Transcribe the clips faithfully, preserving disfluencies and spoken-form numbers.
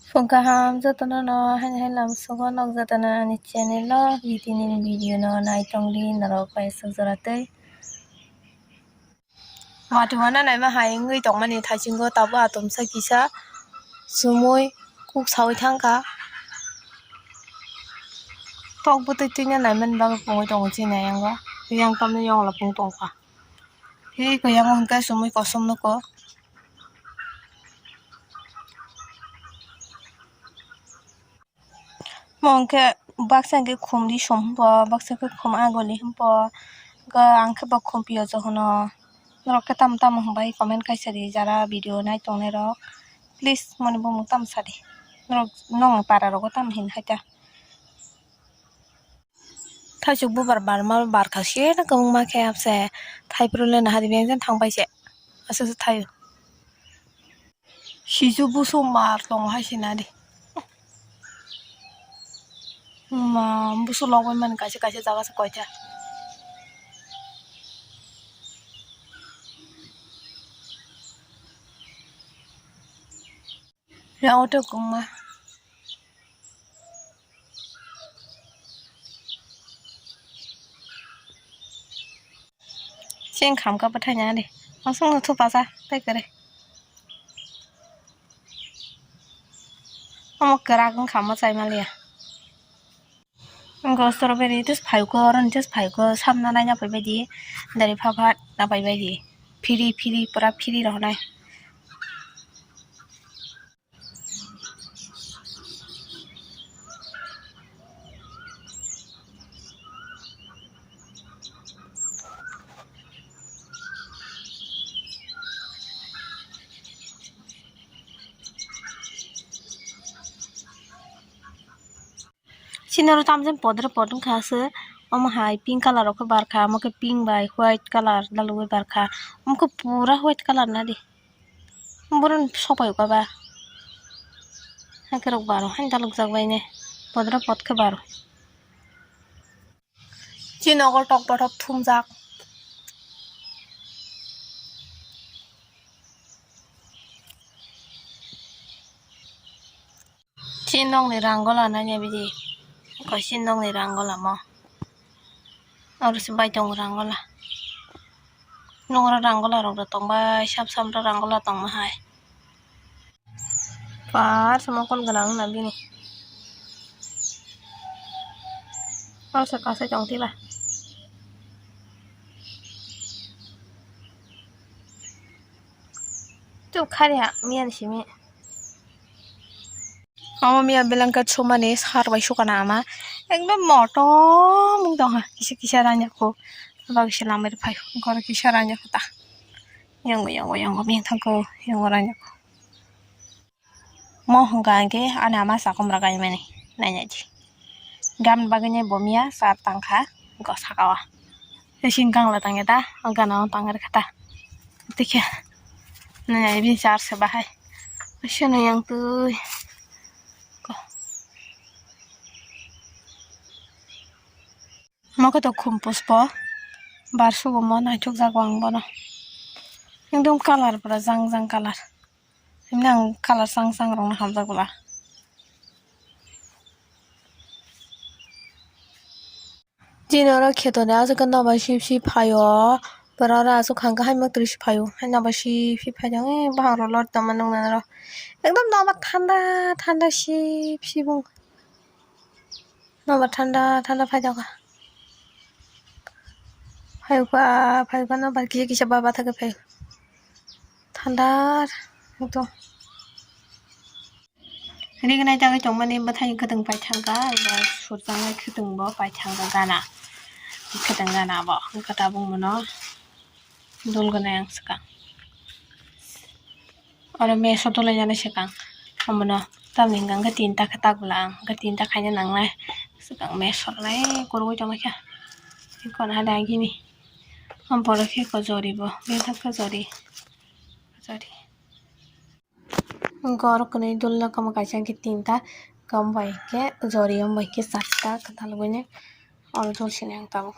Phung kaham jotono no haini hai lam sugo nok jotono ani channel o, bini video no nai tongdi norok bai suk jora tei. Watwi wana naima hai wngwi tongmani thaisingo tabuk atomsa kisa sumui kuk saui thangkha. Tok bwtwi twina naimani bagwi pungwi tongo chini ayang o. Yang tamni yongla pung tongkha. Tei khe yang o hwnkhe sumui kosom nugo. Mo hwnkhe baksa hwnkhe khum di som hwnbo, baksa khe khum agoli hwnbo, hwnkhe ang khe bo khum pio johono. Norok khe tamo tamo hwnbai comment kaisa di, jara video nai tongnai rok, please moni bumung tamo sadi. Norok nokni para rogo tamo hin hai ta. Thaisuk bubar barma barkha se na kwbangma khe abse thaiphuru le nahardi beng thang pai se aswk se thaio. Sisu busu mar tongo hai sinari. Ma busu logoi mani kaisa kaisa jaga se koitha. Ya auto kuma. Cheng kham ka pathai na de. Masung no thupa sa tai kare. Omo kwrak wng kha, omo chai maliya. Wngkha strawberry tus phaikhe, oro ni tus phaikhe, samna naina paibaidi, dari pha pha na paibaidi, phiri phiri, pura phiri rohonai. Chini oro tamjani podre pod wngkha se, omo hai pink colour rok khe barkha, omo khe pink bai white colour dalogwi barkha, omo khe pura white colour nadi, boroni sopai kha ba, haike rok baro haino dalokjak bai ne, podre pod khe baro. Chini nogo tok bothop thumjak. Chini nokni rang gola nanya bidi. Koi chini nokni rang gola mo. Oro se bai tongo rang gola. Nokro rang gola rok da tongbai, sap sap ro rang gola tongma hai. Par se mokol gwnang wngna bini. Oro se kasai tong tiba. Tuk khari ha miyan simi. Omo miya blanket sumani sar bai sukana ama. Ekdom motom wng tongha. Kisa kisa ranya kho. Abo kisa lamai rw phai. Ghoro kisa ranya kho ta. Yongo, yongo, yongo, ming thangkho, yongo ranya kho. Mo hwnka hwnkhe ani ama sakomra kaimani, nainai di. Gam bagwi ni bo miya sar tangkha, go saka o. Tei sini gangla tangya ta, o gana o tangri kha ta. Tei khe, nainai bini sar se bahai. Aswk no yang twi. Ko. Mo khe to khum pushpo, bar sugo mo naithok jago ang bono. Ekdom colour pura jang jang colour. Himni ang colour chang chang rokno hamjak bwla. Chini oro kheto ni aswk khe nobar sip sip phaio. Borok oro aswk hangkhe haima twrwi se phaio. Hai nobar sip sip phaio. Ei bahang rok lor tongma nuknai oro. Ekdom nobar thanda thanda sip sip wng. Nobar thanda thanda phaijak kha. Phaiba, phaiba nobar kisa kisa ba bathakhe phai. Thanda ekdom. Rignai tangwi tongmani bwthai kwtwng paithakga, eba surjaknai khwtwngbo paithakga gana. Khwtwng gana bo wngkha tabuk mono dul gwnai ang swkang. Oro meso tulainani swkang omono tamni hwnka hwnkhe tinta khe tak bwla ang hwnkhe tinta khaina nangnai swkang meso rwnai kwrwngwi tongkha. Kono hade agini borok khe kojori bo bethak kojori kojori. Borok kwnwi dulna kama kaisa hwnkhe tinta, kama bai hwnkhe jori, omo bai hwnkhe charta kwtal bini oro dul sini ang tabuk.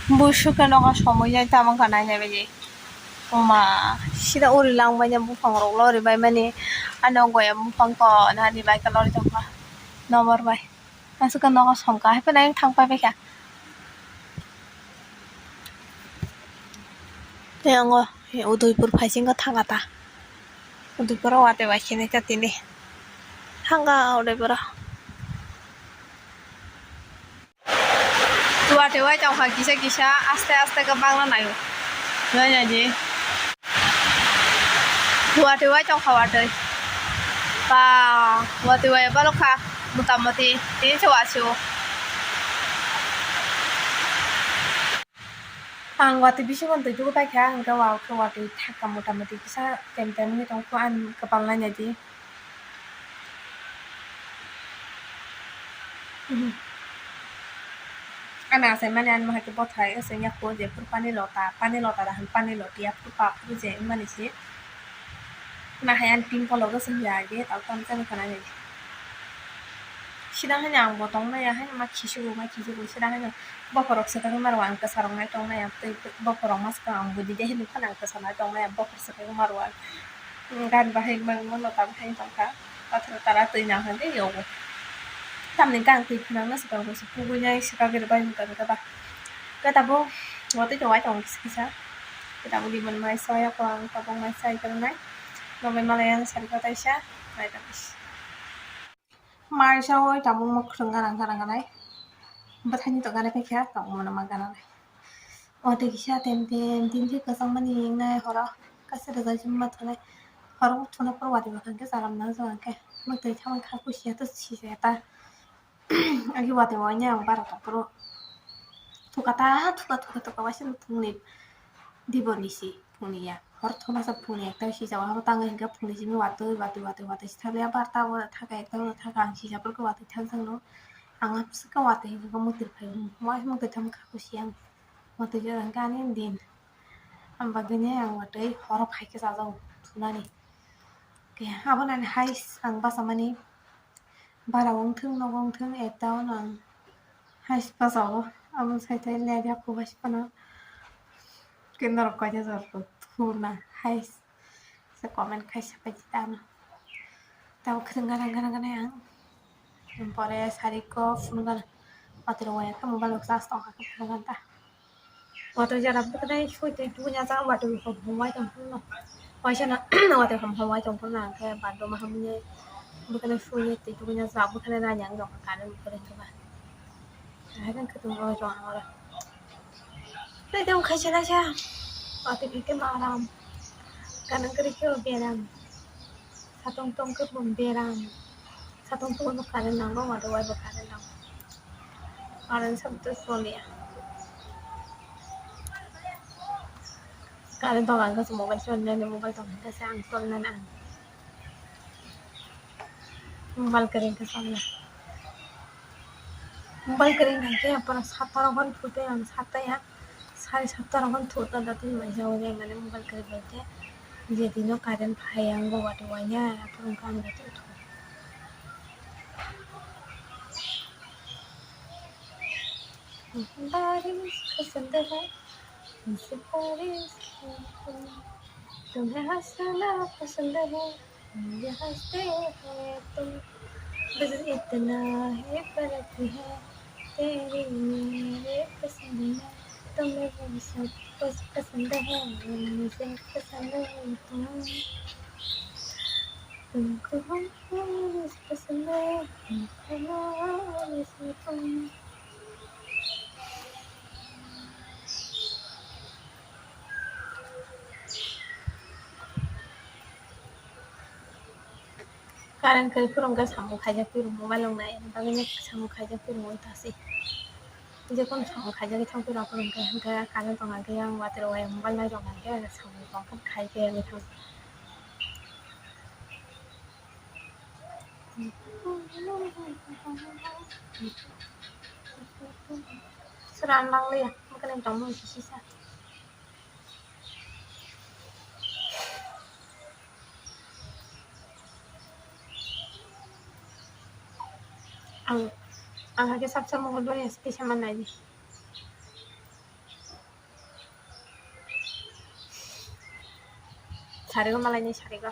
Busu khe nogo somoi jai tamo wngkha nainai bagwi. Oma, sida uri lang bainai buphang rok lori bai mani. Ano goya buphang ko nani bai khe lori tongkha. Nobor bai. Aswk khe nogo somkha, hai phano ayang thang pai baikha. Tei ango Udaipur phaisingo thangkha ta. Udaipuro watwi bai khenai ta tini. Thangkha Udaipuro. Watwi bai tongkha kisa kisa, aste aste khe bangna naio. Nai naidi. Watwi bai tongkha watwi. Ba, watwi bai balokha motamoti tin se wasio. Ang watwi bisingo twi tugu paikha, hwnkhe wa khe watwi thaka motamoti kisa tem tem wngwi tongkha, ani kwpal nai naidi. Ani achaimani ani bahai khe bothai wngya kho, jephuru pani lota, pani lota da hwn pani loti, aphuru pa phuru je wngmani se. Nahai ani pimple o gosong ya age, tamo tamo chani khana age. Sida haino ang bo tong maya, haino ma khisugo, ma khisugo, sida haino bokhorok swkagwi maro ang kwcharo nai tong maya, tei bokhorok ma swkang ang budi de hinwi phano ang kwcharo nai tong maya, bokhorok swkagwi maro ang. Gan bahai mangma lota bahai tongkha, pathor tara twi nang hwn de yogo. Tamni gang twi phunang na swkang bo se pugui nai swkagwi rwbai mukha mukha ba. Khe tabuk watwi tongwai tongo kisa kisa. Khe tabuk rimani mai soya ko ang tabuk mai sai khe rwnai. Nokni malai ang sari kwtaisa mai tongkha. Mai saui tabuk mwkhwrwng gana gana ganai. Bwthaini to ganai paikha tabuk mano ma gananai. Watwi kisa tem tem tin khe kwchangmani wngnai horo kaisa rwjak chumma thunai. Horo thuna phuru watwi bwkha khe chalam nang jagha khe mwtwi thamani kha kusiya to sijaya ta. Agi watwi wainai ang barota phuru thuka ta thuka thuka thuka waisa phungni diboni si phungni ya hor thoma sa phungni ekta sijao abo tangwi hinkhe phungni simi watwi watwi watwi watwi sitharliya barta o thaka ekta o thaka ang sijapor khe watwi thang thang no ang aphusa khe watwi hinkhe mwtwi phai waisa mwtwi thang kha kusiya ang watwi jora hinkhe ani din. Ang bagwino ang watwi horo phai khe chajago thunani. Khe abo nani hai ang bachamani bara wngthung nogo wngthung ekta o nang hai bachao abo sai tai le ya kubai phano khe norok koi jora thuna hai se comment khaisa pai tano tabo khwtwng gana gana gana ang. Pore sari ko phunukgana watwi rok waya khe mobile rok charge tongkha khe phunukgana ta. Watwi jora bwkhwnai sui twi tubunya cha watwi hom hom wai tong phuru no. Waisa no watwi hom hom wai tong phuru no ang khe bathroom o hamya bwkhwnai sui twi tubunya cha bwkhwnai nani ang rok current bwkhwnai thwkha. Hai khe khwtwng rok tong ang oro. Tei tei wngkha se naisa watwi khe ma aram. Kanang kwrwi khe beram. Satong tong khe bo beram. Satong tong bo current nango, watwi wai bo current nango. Current sabo to choliya. Current tong ang khe se mobile choli nani, mobile tong khe se ang choli nani ang. Mobile kwrwi khe choliya. Mobile kwrwi nang khe aphano satta rok phano thutwi ang satta ya. Sari satta rok phano thutna datwi maisa wngnai mane mobile kwrwi bai khe. Je dino current phai ang bo watwi wainai aphuru wngkha ang datwi thung. बारिश पसंद है, मुझे बारिश पसंद है, तुम्हें हंसना पसंद है, मुझे हंसते हुए तुम, बस इतना ही फर्क है तेरे मेरे पसंद में, तुम्हें वो सब कुछ पसंद है, मुझे पसंद हो तुम। तुमको हम पसंद है, तुमको हम पसंद है। Current kwrwi phuru hwnkhe samung khaijak phuru mobile wngnai, bagwino samung khaijak phuru wng tasi. Jekon samung khaijagwi thang phuru aphuru hwnkhe, hwnkhe current tong hwnkhe yang watwi rok waya mobile nai rok hwnkhe samung tong khe khai khe wngwi thang. Sra ang langliya, mokhe nang tongmani kisisa. Ang, ang hakhe sab sab mokol bari ase kisa manai di. Sarigo malai ni sarigo.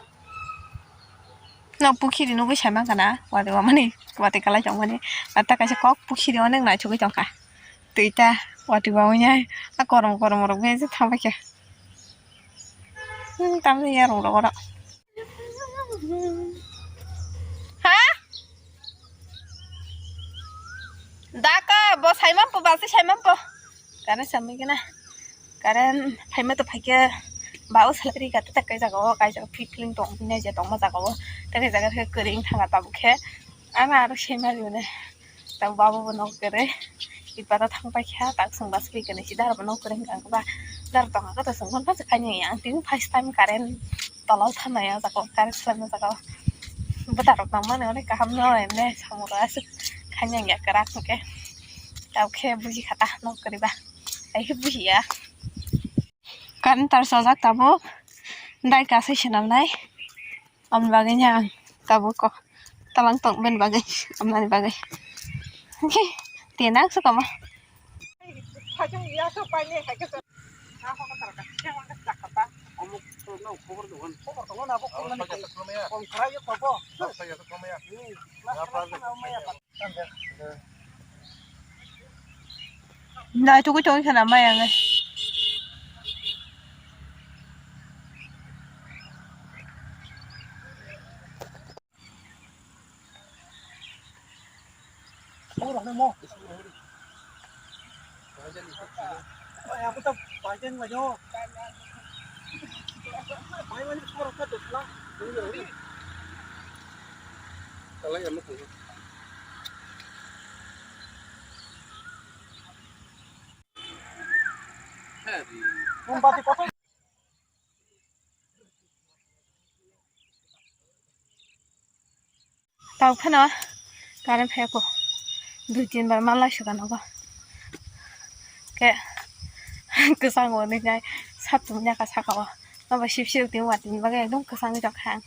No pukhiri nugwi saima kana, wati wamani, wati kalai tongmani. Ata kaisa kok pukhiri onek naithogwi tongkha. Twi ta, wati wamani ai, a korom korom rok bai thangbai kha. Hmm, tamni yarung rok oro. Ha? Daka, bo saimampo, basi saimampo. Current samui gana. Current phaima to phaikhe, ba o salai ri gata ta kai jaga o, kai jaga phi phi tong, hinai je tongma jaga o. Ta kai jaga khe kwrwi wng thanga tabuk khe. Ano aro saima ri mane. Tabuk babo bo nok kwrwi. Ipara thang paikha, tak sung bas pi kani si dar bo nok kwrwi wng kha ba. Dar tong kha to sung kon pa kanya yang. Tini first time current tolao thanai o jaga o, current swlaima jaga o. Bwtarok nangmani onek kaham no, emne samung rok aswk khaina ya kwrak hwnkhe. Tabuk khe buji kha ta nok kwrwi ba. Ai khe buji ya. Current tar chojak tabuk. Dai kasai swnamnai. Amni bagwi ni ang tabuk ko talang tong ben bagwi, amnani bagwi. Hwnkhe twi nang swkama. Nai tugui tongwi khana maya ngai. Tau phano current phai ko dui tin bar malai suka nogo. Ke kwchang o nai nai satung ya ka saka o. Nobo sip sip tin wa tin bagwi ekdom kwchang wi tong kha.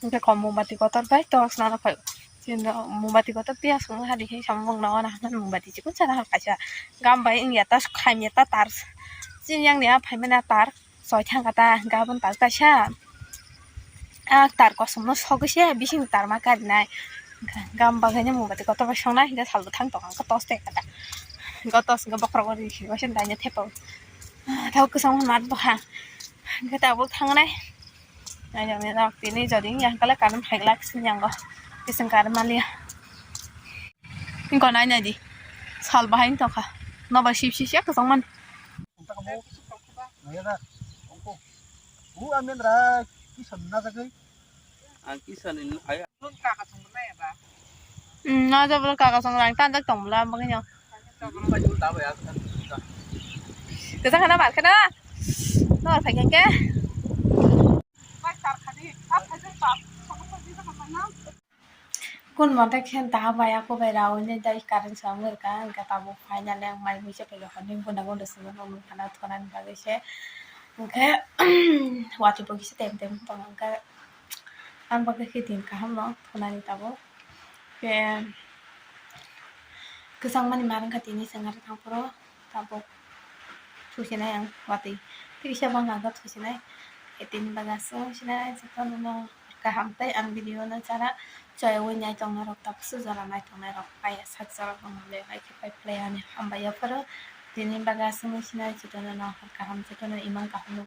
Hwnkhe kom mombati kotor bai torch nana phai. Chini mombati kotor piya song hari hai samung no na mombati chikon sana hal kaisa. Gam bai wngya ta khaimya ta tar. Chini yang ni a phaimani a tar. Soi thang kha ta, gabon tak kaisa, ah, tar kosom no sogwi se bising tar ma karinai. Gam bagwi no mombati kotor bai songnai, hingke sal bwthang tong kha, tos te kha ta. Hingke tos hingke bokhorok ri se waisa daina thepa. Ah, tabo kwchang ma bwkha. Hingke tabuk thangnai. Nai nai nok tini jodi wngya hingke le current phai glak sini yango. Bising current maliya. Hingke nai nai di. Sal bahai wng tong kha. Nobar sip sip se kwchang mani. Naya na, ongko. Bu amin ra, kisan na jagwi. Ang kisan in haya. Hmm, na jabra kaka song rang tan jak tong bla bagwi no. Kesa khana bar khana. No phai ke. Kun monte khen ta bai ako bai rawi ne dai current swng rwkha, hwnkhe tabuk finally ang mai muicha paikha hwnwi buna buna swngo nukha na thonani bagwi se. Hwnkhe watwi bo kisa tem tem tong hwnkhe ang bagwi khe din kaham no thonani tabuk. Khe kwchangmani ma rwngkha tini chwng aro thang phuru. Tabuk thusinai ang watwi. Tisa bangkha khe thusinai. Tini bagwi aswk sinai jotono no kaham tei ang video no chara choyaui nai tongnai rok tabuk sujala nai tongnai rok pai sak jora bangma le hai khe pai phlai ani hambai ya phuru. Tini bagwi aswk sinai jotono no kaham jotono imang kaham.